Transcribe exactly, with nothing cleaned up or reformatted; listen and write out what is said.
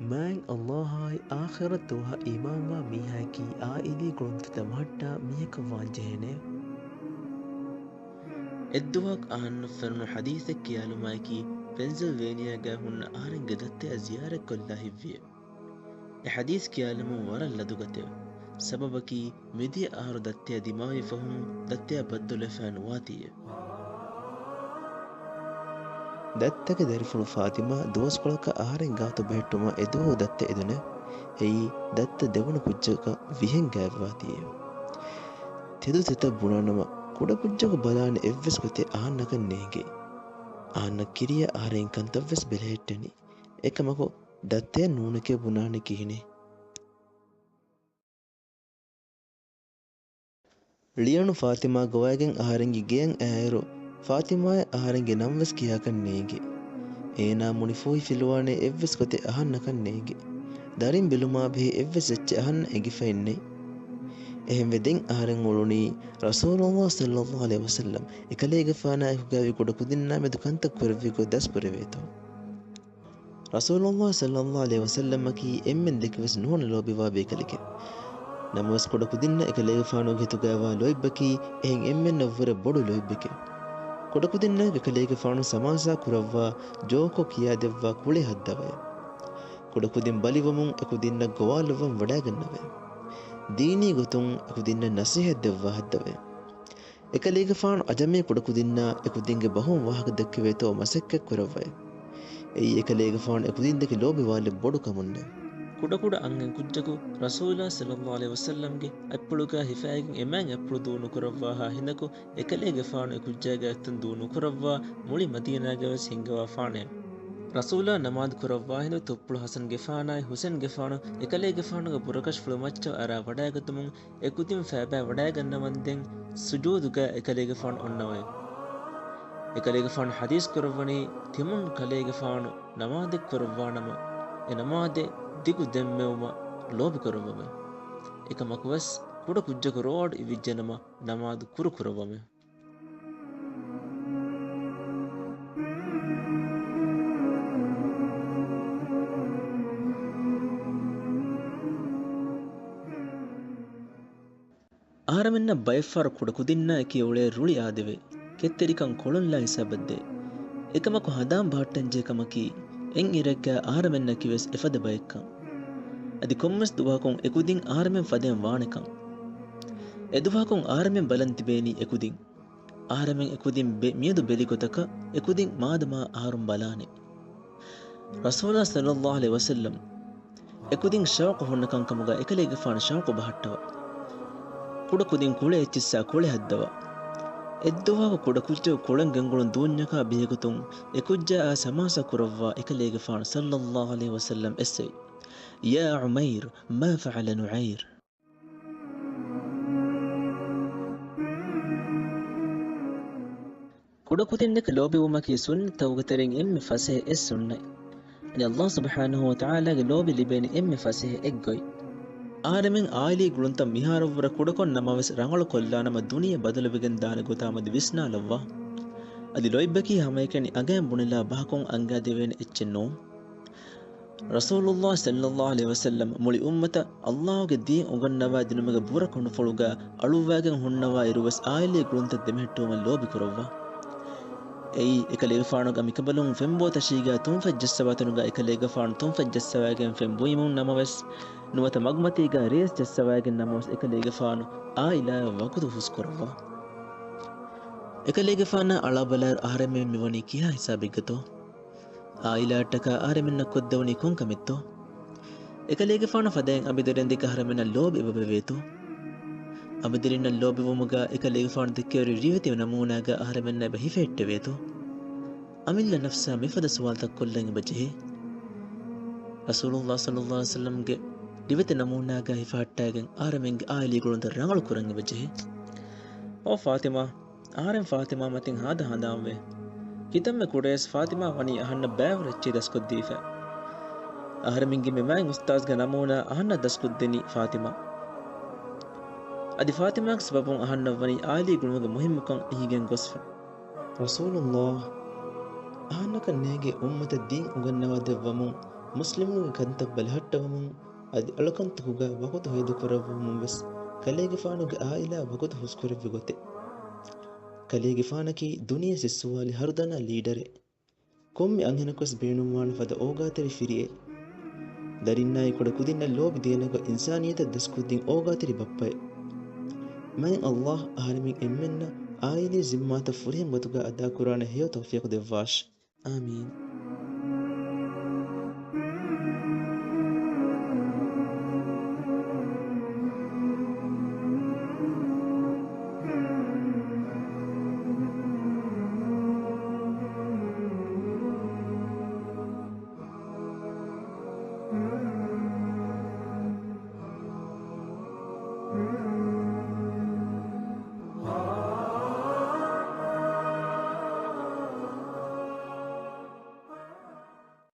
މާތް ﷲ އާއި އާޚިރަތު ދުވަހަށް އީމާންވާ މީހާއަކީ އާއިލީ ގުޅުންތައް ދަމަހައްޓާ މީހަކަށް ވާން ޖެހޭނެ. އެއްދުވަހަކު އަހަންނަށް ފެނުނު ޙަދީޘެއް ކިޔާލުމާއެކީ، ޕެންސިލްވޭނިޔާގަ ހުންނަ އަހަރެންގެ ދައްތައަށް ޒިޔާރަތްކޮށްލާ ހިތްވިއެވެ. އެ ޙަދީޘް ކިޔާލުމުން ވަރަށް ލަދުގަތެވެ. ސަބަބަކީ، މިދިޔަ އަހަރު ދައްތައާ ދިމާވި ފަހުން ދައްތައާ ބައްދަލުވެފައެއް ނުވާތީއެވެ. ދައްތަގެ ދަރިފުޅު ފާތިމާ ދުވަސްކޮޅަކަށް އަހަރެން ގާތު ބެހެއްޓުމަށް އެދުވަހު ދައްތަ އެދުނެވެ. އެއީ ދައްތަ ދެވަނަ ކުއްޖަކަށް ވިހެން ގާތްވާތީއެވެ. ތެދު ތެދަށް ބުނާނަމަ، ކުޑަކުއްޖަކު ބަލާނެ އެއްވެސް ގޮތެއް އަހަންނަކަށް ނޭނގޭ. އަހަންނަށް ކިރިޔާ އަހަރެން ކަންތައްވެސް ބެލެހެއްޓެނީ. އެކަމަކު، ދައްތައެއް ނޫނެކޭ ބުނާނެ ކިހިނެއް؟ ޅިއަނޑު ފާތިމާ ގޮވައިގެން އަހަރެންގެ ގެޔަށް އައިއިރު، ފާތިމާއަށް އަހަރެންގެ ނަންވެސް ކިޔާކަށް ނޭނގޭ. އޭނާ މުނިފޫހިފިލުވާނެ އެއްވެސް ގޮތެއް އަހަންނަކަށް ނޭނގޭ. ދަރިން ބެލުމާ ބެހޭ އެއްވެސް އެއްޗެއް އަހަންނަށް އެނގިފައެއް ނެތް. އެހެންވެ ދެން އަހަރެން އުޅުނީ ރަސޫލުﷲ ޞައްލަﷲ ޢަލައިހި ވަސައްލަމް އެކަލޭގެފާނާ އެކުގައިވި ކުޑަކުދިންނާ މެދު ކަންތައް ކުރެއްވި ގޮތް ދަސްކުރެވޭތޯ. ރަސޫލުﷲ ޞައްލަﷲ ޢަލައިހި ވަސައްލަމަކީ އެންމެން ދެކެވެސް ނުހަނު ލޯބިވާ ބޭކަލެކެވެ. ނަމަވެސް ކުޑަކުދިންނަށް އެކަލޭގެފާނުގެ ހިތުގައިވާ ލޯތްބަކީ އެހެން އެންމެންނަށްވުރެ ބޮޑު ލޯތްބެކެވެ. ކުޑަކުދިންނަށް އެކަލޭގެފާނު ސަމާސާ ކުރައްވާ، ޖޯކު ކިޔާދެއްވާ ކުޅޭ ހައްދަވައެވެ. ކުޑަކުދިން ބަލިވަމުން އެކުދިންނަށް ގޮވާލައްވަން ވަޑައިގަންނަވައެވެ. ދީނީ ގޮތުން އެކުދިންނަށް ނަސޭހަތް ދެއްވާ ހައްދަވައެވެ. އެކަލޭގެފާނު އަޖަމީ ކުޑަކުދިންނާ އެކުދިންގެ ބަހުން ވާހަކަ ދެއްކެވޭތޯ މަސައްކަތް ކުރައްވައެވެ. އެއީ އެކަލޭގެފާނު އެކުދިންދެކެ ލޯބިވާލެއް ބޮޑު ކަމުންނެވެ. ކުޑަކުޑަ އަންހެން ކުއްޖަކު ރަސޫލާ ޞައްލަﷲ ޢަލައިހި ވަސައްލަމްގެ އަތްޕުޅުގަ ހިފައިގެން އެމާތް އަތްޕުޅު ދޫ ނުކުރައްވާހާ ހިނދަކު އެކަލޭގެފާނު އެކުއްޖާގެ އަތުން ދޫ ނުކުރައްވާ މުޅި މަދީނާގަވެސް ހިންގަވާފާނެ. ރަސޫލާ ނަމާދު ކުރައްވާ ހިނދު ތުއްޕުޅު ޙަސަންގެފާނާއި ޙުސެންގެފާނު އެކަލޭގެފާނުގެ ބުރަކަށިފުޅު މައްޗަށް އަރާ ވަޑައިގަތުމުން އެކުދިން ފައިބާ ވަޑައިގަންނަވަންދެން ސުޖޫދުގަ އެކަލޭގެފާނު އޮންނަވައެވެ. އެކަލޭގެފާނު ޙަދީޘް ކުރައްވަނީ ތިމަން ކަލޭގެފާނު ނަމާދެއް ކުރައްވާނަމަ، އެ ނަމާދެއް ދިގު ދެންމެވުމަށް ލޯބި ކުރައްވަމެވެ. އެކަމަކުވެސް ކުޑަ ކުއްޖަކު ރޯއަޑު އިވިއްޖެނަމަ ނަމާދު ކުރު ކުރައްވަމެވެ. އަހަރެމެންނަށް ބައެއްފަހަރު ކުޑަކުދިންނާ އެކީ އުޅޭ ރުޅި އާދެވޭ، ކެތްތެރިކަން ކޮޅުންލާ ހިސާބަށްދޭ. އެކަމަކު ހަނދާން ބަހައްޓަންޖެހޭ ކަމަކީ، އެއްއިރެއްގަ އަހަރެމެންނަކީވެސް އެފަދަ ބައެއްކަން. އަދި ކޮންމެސް ދުވަހަކުން އެކުދިން އަހަރެމެން ފަދައިން ވާނެކަން. އެދުވަހަކުން އަހަރެމެން ބަލަން ތިބޭނީ އެކުދިން. އަހަރެމެން އެކުދިން ބެ-، މިއަދު ބެލި ގޮތަކަށް އެކުދިން މާދަމާ އަހަރުން ބަލާނެ. ރަސޫލާ ޞައްލަﷲ ޢަލައިހި ވަސައްލަމް އެކުދިން ޝައުޤު ހުންނަ ކަންކަމުގަ އެކަލޭގެފާނު ޝައުޤު ބަހައްޓަވާ. ކުޑަކުދިން ކުޅެ އެއްޗިއްސާ ކުޅެ ހައްދަވާ. އެއްދުވަހަކު ކުޑަކުއްޖަކު ކުޅެން ގެންގުޅުން ދޫންޏަކާ ބެހޭގޮތުން އެކުއްޖާއާ ސަމާސާ ކުރައްވާ އެކަލޭގެފާނު ޞައްލަﷲ ޢަލައިހި ވަސައްލަމް އެއްސެވި. يا عمير، ما فعل نعير؟ ކުޑަކުދިންނެއްގެ ލޯބިވުމަކީ ސުންނަތްތަކުގެ ތެރެއިން އެންމެ ފަސޭހަ އެއް ސުންނަތް. އަދި ﷲ ސުބްޙާނަހޫ ވަތަޢާލާގެ ލޯބި ލިބޭނެ އެންމެ ފަސޭހަ އެއްގޮތް. އަހަރެމެން އާއިލީ ގުޅުންތައް މިހާރަށްވުރެ ކުޑަކޮށް ނަމަވެސް ރަނގަޅު ކޮށްލާނަމަ ދުނިޔެ ބަދަލުވެގެން ދާނެ ގޮތާމަދު ވިސްނާލައްވާ. އަދި ލޯތްބަކީ ހަމައެކަނި އަނގައިން ބުނެލާ ބަހަކުން އަންގާދެވޭނެ އެއްޗެއް ނޫން. ރަސޫލުﷲ ޞައްލަﷲ ޢަލައިހި ވަސައްލަމް މުޅި އުއްމަތަށް ﷲ ގެ ދީން އުނގަންނަވާ ދިނުމުގެ ބުރަ ކޮނޑުފުޅުގަ އަޅުއްވައިގެން ހުންނަވާ އިރުވެސް އާއިލީ ގުޅުންތައް ދެމެހެއްޓުވުމަށް ލޯބި ކުރައްވާ. އެއީ، އެކަލޭގެފާނުގެ މިކަނބަލުން ފެންބޯ ތަށީގަ ތުންފަތް ޖައްސަވާ ތަނުގަ އެކަލޭގެފާނު ތުންފަތް ޖައްސަވައިގެން ފެން ބުއިމުން ނަމަވެސް، ނުވަތަ މަގުމަތީގަ ރޭސް ޖައްސަވައިގެން ނަމަވެސް އެކަލޭގެފާނު އާއިލާއަށް ވަގުތު ހުސްކުރައްވާ. އެކަލޭގެފާނާ އަޅާބަލާއިރު އަހަރެމެން މިވަނީ ކިހާ ހިސާބެއްގަތޯ؟ އާއިލާއަށްޓަކާ އަހަރެމެންނަށް ކޮށްދެވުނީ ކޮން ކަމެއްތޯ؟ އެކަލޭގެފާނު ފަދައިން އަނބިދަރިން ދެކެ އަހަރެމެންނަށް ލޯބި އެބަ ވެވޭތޯ؟ އަނބިދަރިންނަށް ލޯބިވުމުގަ އެކަލޭގެފާނު ދެއްކެވި ރިވެތި ނަމޫނާގަ އަހަރެމެންނަށް އެބަ ހިފެހެއްޓެވޭތޯ؟ އަމިއްލަ ނަފްސާ މިފަދަ ސުވާލުތައް ކޮށްލަން އެބަ ޖެހޭ. ރަސޫލުﷲ ޞައްލަﷲ ޢަލައިހި ވަސައްލަމްގެ ރިވެތި ނަމޫނާގަ ހިފަހައްޓައިގެން އަހަރެމެންގެ އާއިލީ ގުޅުންތައް ރަނގަޅު ކުރަން އެބަ ޖެހޭ. އޯ ފާތިމާ، އަހަރެން ފާތިމާ މަތިން ހާދަ ހަނދާންވޭ. ކިތަންމެ ކުޑަޔަސް ފާތިމާ ވަނީ އަހަންނަށް ބައިވަރު އެއްޗެއް ދަސްކޮށްދީފަ. އަހަރެމެންގެ މި މާތް އުސްތާޒްގެ ނަމޫނާ އަހަންނަށް ދަސްކޮށްދެނީ ފާތިމާ. އަދި ފާތިމާގެ ސަބަބުން އަހަންނަށް ވަނީ އާއިލީ ގުޅުމުގެ މުހިއްމުކަން އެހިގެން ގޮސްފަ. ރަސޫލުﷲ، އަހަންނަކަށް ނޭނގޭ އުއްމަތަށް ދީން އުނގަންނަވާ ދެއްވަމުން މުސްލިމުންގެ ކަންތައް ބަލަހައްޓަވަމުން، އަދި އަޅުކަންތަކުގަ ވަގުތު ހޭދަކުރައްވަމުން ވެސް ކަލޭގެފާނުގެ އާއިލާ ވަގުތު ހުސްކުރެއްވި ގޮތެއް. ކަލޭގެފާނަކީ ދުނިޔެ ސިއްސުވާލި ހަރުދަނާ ލީޑަރެއް. ކޮންމެ އަންހެނަކުވެސް ބޭނުންވާނެ ފަދަ އޯގާތެރި ފިރިއެއް. ދަރިންނާއި ކުޑަކުދިންނަށް ލޯބި ދޭނަކަށް އިންސާނިއްޔަތަށް ދަސްކޮށްދިން އޯގާތެރި ބައްޕައެއް. މާތް ﷲ އަހަރެމެން އެންމެންނަށް އާއިލީ ޒިންމާތައް ފުރިހަމަ ގޮތުގަ އަދާކުރާނެ ހެޔޮ ތައުފީޤު ދެއްވާށި. އާމީން.